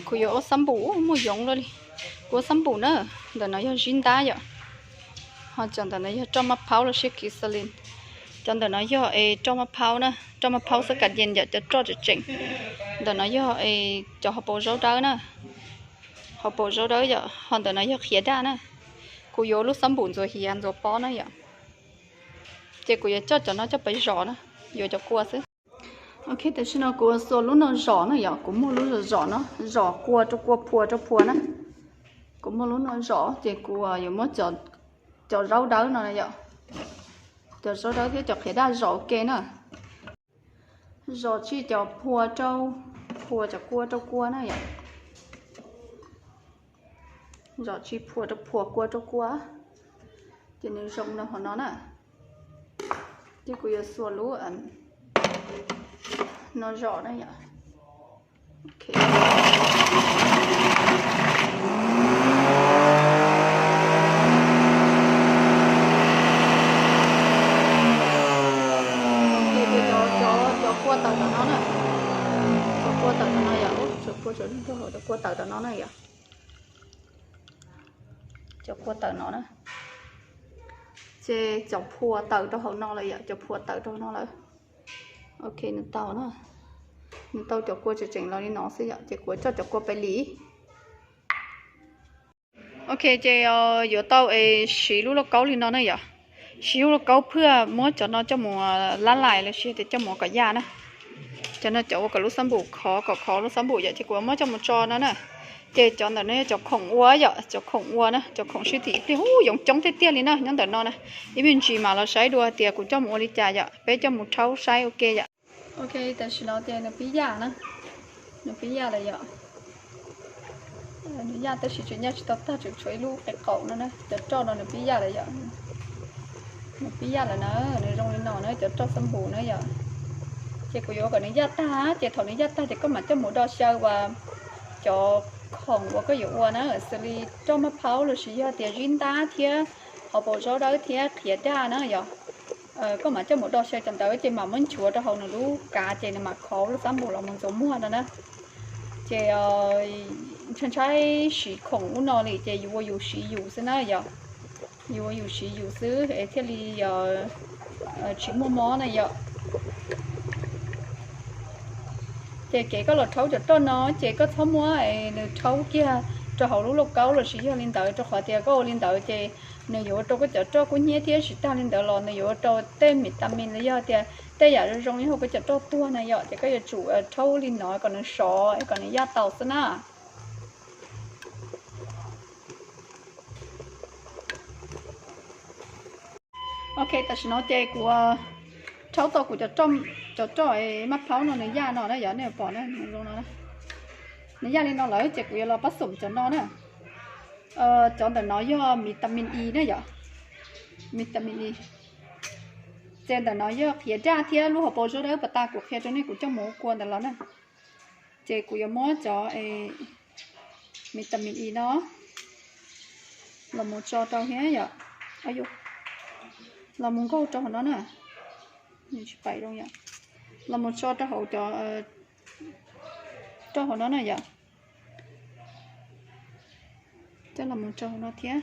Kuv yuav ua xab npum, muaj yoov luaj li. Kuv ua xab npum na, ntawm no yog zib ntab yom. Ho cov ntawm no yog roj maj phaub los sis kiv xa lin. Cov ntawm no yog es roj maj phaub na, roj maj phaub xab kav yees yom, cov roj tseem tseem. Ntawm no yog es cov hauv paus zaub dawb na, hauv paus zaub dawb yom, ho ntawm no yog qhiav daj na. Kuv yuav lub xab npum ntxuav hiav ntxuav pob na yom. Ces kuv yuav coj cov no coj pais zom na, yuav cov kua xwb. Ok, tam sim no kuv xuas lub no zom na yom, kuv muaj lub zom zom no, zom kua rau kua, phua rau phua na. Kuv muaj lub no zom ces kuv yuav muab cov zaub dawb no yom, cov zaub dawb thiab cov qhiav daj zom ua ke na. Zom tsis cov phua rau phua, cov kua rau kua na yom. Zom tsis phua rau phua, kua rau kua, ces nws zoo no hauv no na. Ces kuv yuav xuas lub no zom na yom. Cov kua tawm tom no na, cov kua tawm tom no yom, cov kua tawm tom no na yom. Cov kua tawm no na, ces cov phua tawm rau hauv no lawm yom, cov phua tawm rau no lawm. Ok, nws tau na, nws tau cov kua tseem tseem los li no xwb yom, ces kuv coj cov kua pais lis. Ok, ces yuav tau es siv lub lauj kaub li no na yom. Siv lub lauj kaub phwj muab cov no coj mus lab lais los sis tias coj mus ua kom yaj na. Cov no cov ua kom lub xab npum khov, kom khov lub xab npum yom, ces kuv muab coj mus tso no na. Ces cov ntawm no yog cov khoom ua yom, cov khoom ua na, cov khoom siab tim pliag ub yoov coob tiag tiag li na, nyob ntawm no na. Ib me ntsis mam los saib dua tias kuv coj mus ua li cas yom, peb coj mus rhaub saib ua ke yom. Ok, tam sim no ces nws pib yaj na, nws pib yaj lawm yom. Nws yaj tab sis tseem yaj tsis tau tag, tseem tshuav ib lub qe qaum no na, cov roj no nws pib yaj lawm yom. Nws pib yaj lawm na, nws zoo li no na, cov roj xab npum na yom. Ces kuv yuav kom nws yaj tag, ces thaum nws yaj tag ces koj mam coj mus do xyaw uas cov khoom uas koj yuav ua na, xws li roj maj phaub los sis yog tias zib ntab thiab hauv paus zaub dawb thiab qhiav daj na yom. Koj mam coj mus do xyaw cov ntawd ces mam muab nchuav rau hauv nws lub kav ces nws mam khov lub xab npum los mus ntxuav muag no na. Ces ntshai ntshai siv khoom ub no li ces yus ua yus siv yus xwb na yom. Yus ua yus siv yus xwb es thiaj li tsis muaj mob na yom. Ces kev koj los rhaub cov roj no ces koj txhob muab nws rhaub kiag rau hauv lub lauj kaub los sis yog li ntawd, rau qhov tias koj ua li ntawd ces nws yuav ua rau koj cov roj kub hnyiab thiab tsis tag li ntawd los nws yuav ua rau tej vitamin los yog tias tej yam zoo zoo nyob hauv koj cov roj tuag na yom. Ces koj yuav tsum rhaub li no kom nws sov es kom nws yaj tau xwb na. Ok, tam sim no ces kuv rhaub tau kuv cov roj maj phaub no nws yaj no na yom, nej pom na, nws zoo no. Nws yaj li no lawm ces kuv yuav los pab xum cov no na. Cov ntawm no yog vitamin E na yom, vitamin E. Ces ntawm no yog qhiav daj thiab lub hauv paus zaub dawb pas tas kuv qhia rau nej kuv coj mus ua kua ntawd los na. Ces kuv yuav muab cov vitamin E no los mus tso rau thiab yom. Los mus nkaug rau hauv no na. Tsis paim zoo yom. Los mus tso rau hauv cov, rau hauv no na yom. Coj los mus rau hauv no thiab.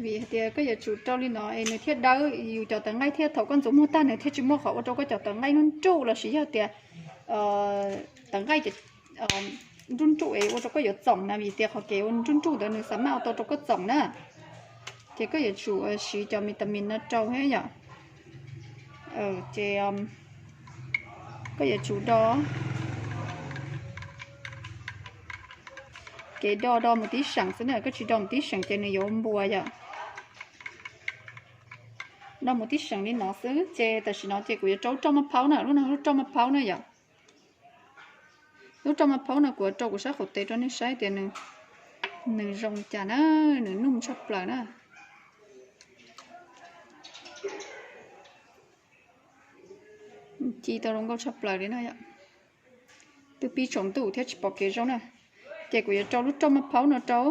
Vim hais tias koj yuav tsum rau li no es nws thiaj dawb yus cov tawv nqaij thiab thaum koj ntxuav muag tag nws thiaj tsis muaj qhov ua rau koj cov tawv nqaij nruj nruj los sis yog tias tawv nqaij nruj nruj es ua rau koj yuav txoom na, vim tias qhov kev ua nruj nruj ntawd nws xav maj ua tau rau koj txoom na. Ces koj yuav tsum siv cov vitamin no rau thiab yom. Ces koj yuav tsum do, kev do do mus tib seem xwb na, koj tsis do mus tib seem ces nws yuav npua yom. Do mus tib seem li no xwb ces tam sim no ces kuv yuav rau lub roj maj phaub na, lub no lub roj maj phaub na yom. Lub roj maj phaub no kuv rau kuv sab qaum tes rau nej saib tias nws zoo li cas na, nws nuj tshaj plaws na. Ci tau zoo nkauj tshaj plaws li na yom. Twb pib tsaus ntuj thiab tsis pom kev zoo na. Ces kuv yuav rau lub roj maj phaub no rau.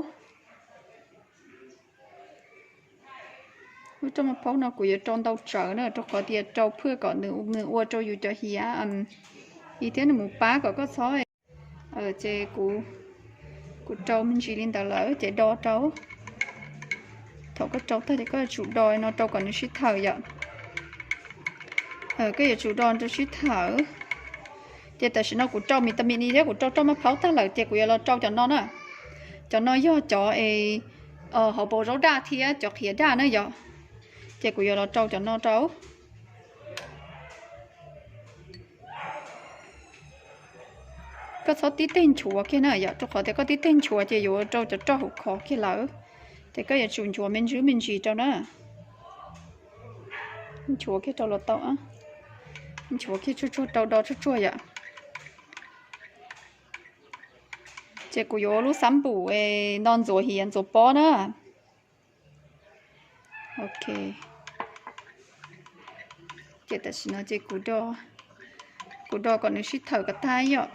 Lub Roj maj phaub no kuv yuav rau ntau tsawv na, rau qhov tias rau phwj kom nws ua rau yus cov hiav, thiab nws mus pab kom koj txhob. Ces kuv rau me ntsis li ntawd lawm ces do rau. Thaum koj rau tag ces koj yuav tsum do no rau kom nws sib thawm yom. Koj yuav tsum do rau sib thawm. Ces tam sim no kuv rau vitamin E thiab kuv rau roj maj phaub tag lawm ces kuv yuav los rau cov no na. Cov no yog cov es hauv paus zaub daj thiab cov qhiav daj na yom. Ces kuv yuav los rau cov no rau. Koj txhob tib teg nchuav kiag na yom, rau qhov tias koj tib teg nchuav ces yuav rau cov roj hauv khov kiag lawm. Ces koj yuav tsum nchuav me ntsis me ntsis rau na. Nchuav kiag rau los tau, nchuav kiag tsuag tsuag rau do tsuag tsuag yom. Ces kuv yuav ua lub xab npum no ntxuav hiav ntxuav pob na. Ok. Ces tam sim no ces kuv do kom nws sib thawm kom tag yom.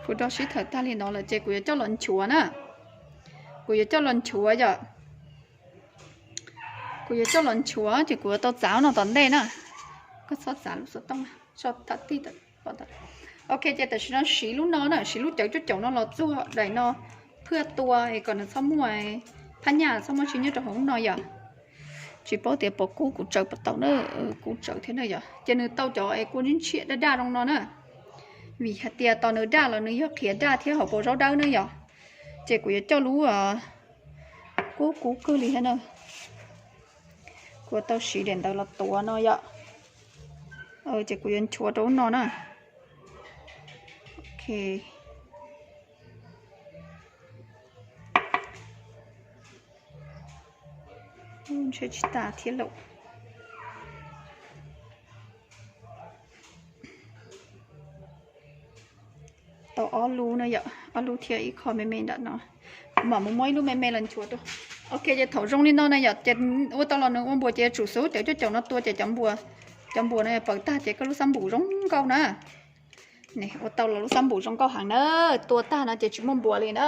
Kuv do sib thawm tag li no lawm ces kuv yuav coj los nchuav na. Kuv yuav coj los nchuav yom. Kuv yuav coj los nchuav ces kuv yuav tau txav no tom ntej na. Koj txhob txav lub xov tooj, tso tag tij. Ok, ces tam sim no siv lub no na, siv lub cawv cuaj caum no los txuag daim no phwj tua es kom nws txhob muaj phab nyaj txhob muaj tsi nyob rau hauv no yom. Tsis paub tias puas kub, kuv tsaws puas tau na, kub tsaws thiab na yom. Ces nws tau cov es kua ntshiab daj daj zoo no na. Vim hais tias tos nws daj los nws yog qhiav daj thiab hauv paus zaub dawb na yom. Ces kuv yuav coj lub kub kub kawg li thiab na. Kuv tau siv daim ntawd los tuav no yom. Ces kuv yuav nchuav rau ub no na. Ok. Ntshe tsis tas thiab lauj. Tau ob lub na yom, ob lub thiab ib qho me me ntawm no. Kuv mam mus muab ib lub me me los nchuav rau. Ok, ces thaum zoo li no na yom, ces ua tau los nws ua npuas ces yuav tsum xuas cawv cuaj caum no tua ces cov npuas no paws tag ces koj lub xab npum zoo nkauj na. Ua tau los lub xab npum zoo nkauj heev na, tua tag no ces tsis muaj npuas li na.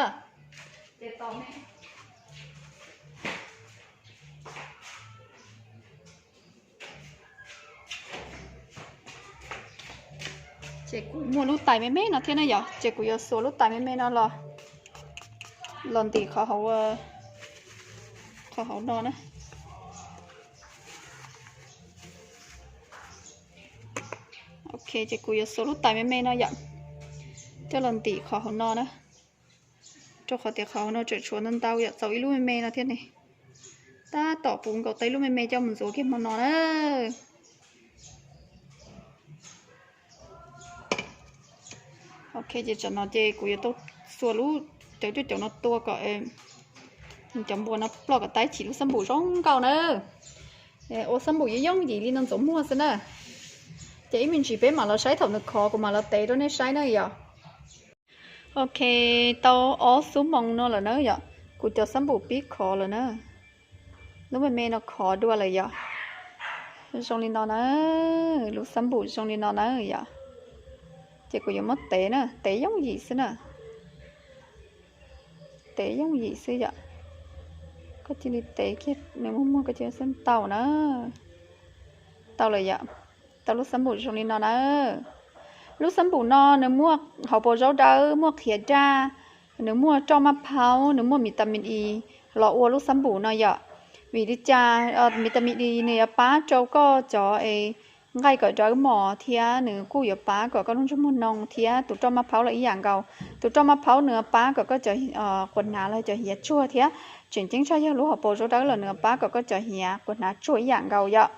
Ces kuv muaj lub tais me me no thiab na yom, ces kuv yuav xuas lub tais me me no los, los ntim qhov hauv, qhov hauv no na. Ok, ces kuv yuav xuas lub tais me me no yom, coj los ntim qhov hauv no na. Rau qhov tias qhov hauv no tseem tshuav ntau ntau yom, txaus ib lub me me no thiab ne. Tab tom puv nkaus tau ib lub me me coj mus ntxuav kiag hmo no na. Ok, ces tsam no ces kuv yuav tau xuas lub cawv cuaj caum no tua kom cov npuas no ploj kom tag chim lub xab npum zoo nkauj na. Ua xab npum yooj yooj yim li no ntxuav muag xwb na. Ces ib me ntsis peb mam los saib thaum nws khov kuv mam los tev rau nej saib na yom. Ok, tau ob xuab moos no lawm na yom, kuv cov xab npum pib khov lawm na. Lub me me no khov dua lawm yom. Zoo li no na, lub xab npum zoo li no na yom. Ces kuv yuav muab tev na, tev yooj yim xwb na. Tev yooj yim xwb yom. Koj cia li tev kiag nws muag muag koj cia li xwb tau na. Tau lawm yom. Tau lub xab npum zoo li no na. Lub xab npum no nws muaj hauv paus zaub dawb, muaj qhiav daj, nws muaj roj maj phaub, nws muaj vitamin E los ua lub xab npum no yom. Vim li cas? Vitamin E nws yuav pab rau koj cov es nqaij kom dawb mos thiab nws kuj yuav pab kom koj lub ntsej muag noo thiab tus roj maj phaub los ib yam nkaus. Tus roj maj phaub nws pab kom koj cov quas hnav los cov hiav tsuag thiab. Tseem ceeb tshaj yog lub hauv paus zaub dawb los nws pab kom koj cov hiav quas hnav tsuag ib yam nkaus yom.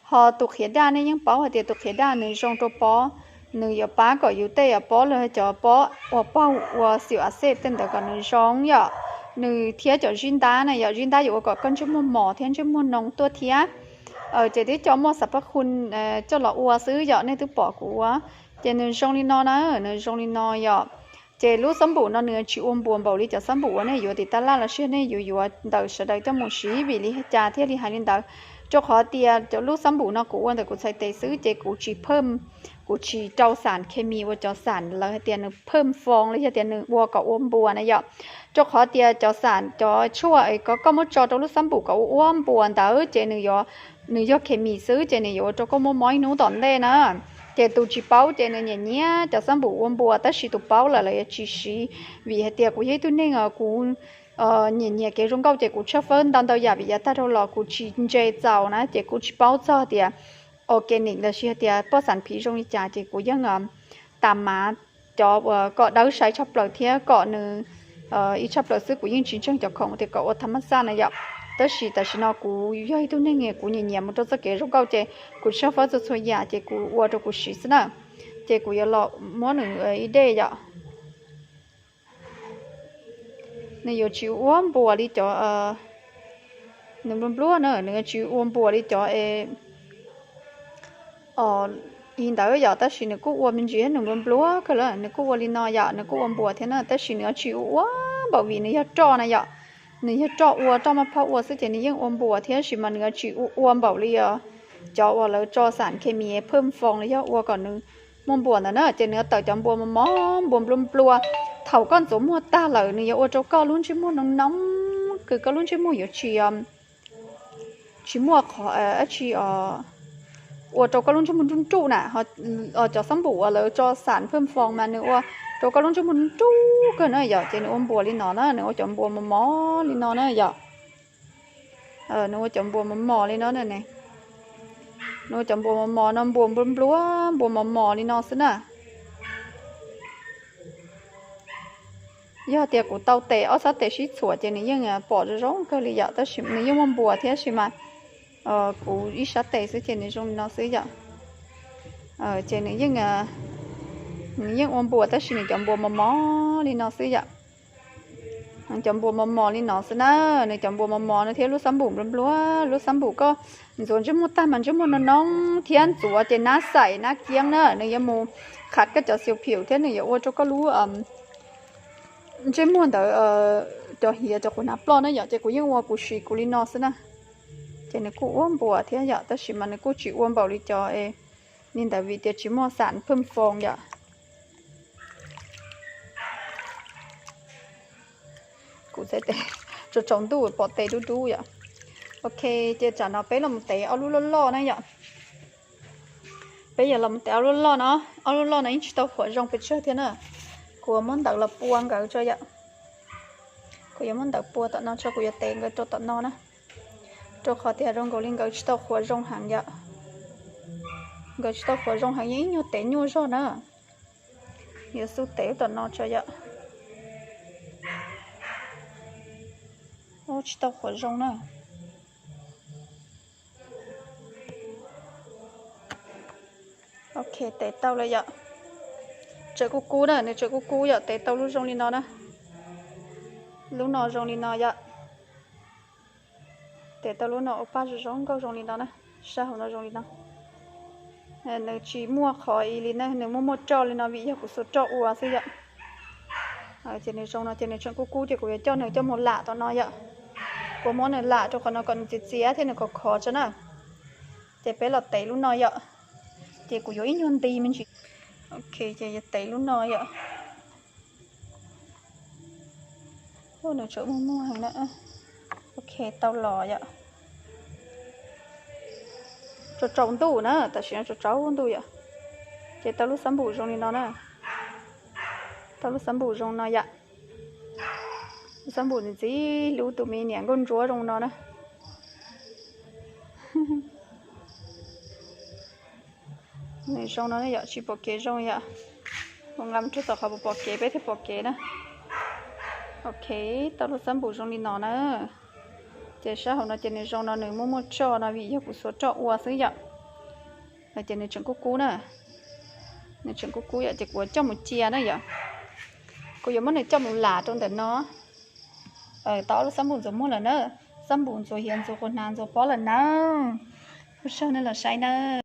Ho tus qhiav daj nej yeej paub hais tias tus qhiav daj nws zoo rau pob, nws yuav pab kom yus tej pob los cov pob ua paug ua xim a xej tej ntawd kom nws zoo yom. Nws thiab cov zib ntab na yom, zib ntab yuav ua kom koj ntsej muag mos thiab ntsej muag noo tuaj thiab. Ces twb coj muaj xav pab khu coj los ua xwb yom, nej twb pom kuv ua. Ces nws zoo li no na, nws zoo li no yom. Ces lub xab npum no nws tsis ua npuas npaum li cov xab npum uas nej yuav tim tab laj los sis nej yuav yuav ntawm sawv daws coj mus siv. Vim li cas thiaj li hais li ntawd? Rau qhov tias cov lub xab npum no kuv ua ntawm kuv txhais tes xwb ces kuv tsis phawm, kuv tsis rau xam khes mis ua cov xam lawv hais tias nws phawm foo los yog tias nws ua kom ua npuas na yom. Rau qhov tias cov xam, cov tshuaj koj muab tso rau lub xab npum kom ua ua npuas ntawd ces nws yog khes mis xwb ces nws yuav ua rau koj muaj mob ib hnub tom ntej na. Ces tus tsis paub ces nws nyiam nyiam cov xab npum ua npuas, tab sis tus paub lawm lawv yuav tsis siv. Vim hais tias kuv yog ib tug neeg kuv nyiam nyiam kev zoo nkauj ces kuv tshawb fawb ntau ntau yam vim yav tag dhau los kuv tsis ntse txaus na ces kuv tsis paub txog tias organic los sis hais tias poj xam phiv zoo li cas ces kuv yeej tas mav cov kom dawb sai tshaj plaws thiab kom nws ib tshaj plaws xwb, kuv yeej tsis ntseeg cov khoom tias kom ua tham mab xaj na yom. Tab sis tam sim no kuv yog ib tug neeg kuv nyiam nyiam mus rau txoj kev zoo nkauj ces kuv tshawb fawb txhua txhua yam ces kuv ua rau kuv siv xwb na. Ces kuv yuav los muab nws ib dej yom. Nws yuav tsis ua npuas li cov, nws nplua nplua na, nws yuav tsis ua npuas li cov e ntawd yom, tab sis nws kuj ua me ntsis nws nplua nplua kawg lawm, nws kuj ua li no yom, nws kuj ua npuas thiab na, tab sis nws yuav tsis ua ua npaum vim nws yog roj na yom. Nws yog roj ua, roj maj phab ua xwb ces nws yeej ua npuas thiab, tab sis mas nws yuav tsis ua ua npaum li cov uas lawv tso xam khes mis phawm foo los yog ua kom nws muaj npuas ntawd na, ces nws yuav tawm cov npuas mos mos, npuas nplua nplua. Thaum koj ntxuav muag tag lawm nws yuav ua rau koj lub ntsej muag noo noo, kws koj lub ntsej muag yuav tsis tsis muaj qhov dab tsi ua rau koj lub ntsej muag nruj nruj na. Cov xab npum uas lawv tso xam phawm foo mas nws ua rau koj lub ntsej muag nruj nruj kawg na yom, ces nws ua npuas li no na, nws ua cov npuas mos mos li no na yom. Nws ua cov npuas mos mos li no, nws ua cov npuas mos mos no, npuas nplua nplua, npuas mos mos li no xwb na. Yog tias kuv tau tes ob sab tes sib txhuam ces nws yeej pom zoo zoo kawg li yom, tab sis nws yeej muaj npuas thiab, tab sis mas kuv ib sab tes xwb ces nws zoo li no xwb yom. Ces nws yeej, nws yeej ua npuas tab sis nws cov npuas mos mos li no xwb yom. Nws cov npuas mos mos li no xwb na, nws cov npuas mos mos no thiab lub xab npum nplua nplua, lub xab npum koj ntxuav ntsej muag tag mas ntsej muag noo noo thiab ntxuav ces nab xaim nab kiab na, nws yuav mus qhav koj cov xiaus phium thiab nws yuav ua rau koj lub ntsej muag ntawd cov hiav cov qhuav hnav ploj na yom, ces kuv yeej ua kuv siv kuv li no xwb na. Ces nws kuj ua npuas thiab yom, tab sis mas nws kuj tsis ua npaum li cov li ntawd vim tias tsis muaj xam phawm foo yom. Kuv txhais tes tsaus ntuj pom tes dub dub yom. Ok, ces tsam no peb los tev ob lub loj loj na yom. Peb yuav los tev ob lub loj no, ob lub loj no yeej tsis tau qhuav zoo pes tsawg thiab na. Kuv yuav muab ntawv los pua nkawd tso yom. Kuv yuav muab ntawv pua tom no tso, kuv yuav tev nkawd rau tom no na. Rau qhov tias zoo nkaus li nkawd tsis tau qhuav zoo heev yom. Nkawd tsis tau qhuav zoo heev, yeej ib nyuag tev nyuaj zog na. Yuav xub tev tom no tso yom. Tsis tau qhuav zoo na. Ok, tev tau lawm yom. Tseem kub kub na, nws tseem kub kub yom, tev tau lub zoo li no na. Lub no zoo li no yom. Tev tau lub no ua paj zoo zoo nkauj zoo li no na. Sab hauv no zoo li no. Nws tsis muaj qhov i li na, nws muaj muaj roj li no vim yog kuv xuas roj ua xwb yom. Ces nws zoo no ces nws tseem kub kub ces kuv yuav coj nws coj mus lam tom no yom. Kuv muab nws lam rau qhov no kom nws txias txias thiab nws khov khov tso na. Ces peb los tev lub no yom. Ces kuv yuav ib nyuag nti me ntsis. Ok, ces yuav tev lub no yom. Ua nws tseem muag muag heev na. Ok, tau los yom. Tsaus tsaus ntuj na, tam sim no tsaus tsaus ntuj yom. Ces tau lub xab npum zoo li no na. Tau lub xab npum zoo no yom. Lub xab npum ntxim hlub tus me niam nkauj ntsuab zoo no na. Nws zoo no yom, tsis pom kev zoo yom. Mus nqa mus rau tom qhov pom kev peb thiaj pom kev na. Ok, tau lub xab npum zoo li no na. Ces sab hauv no ces nws zoo no, nws muaj muaj roj no vim yog kuv xuas roj ua xwb yom. Ces nws tseem kub kub na. Nws tseem kub kub yom, ces kuv yuav coj mus cia na yom. Kuv yuav muab nws coj mus lam rau ntawm no. Tau ob lub xab npum ntxuav muag lawm na. Xab npum ntxuav hiav ntxuav qhuav hnav ntxuav pob lawm na. Ua tsaug nej los saib na.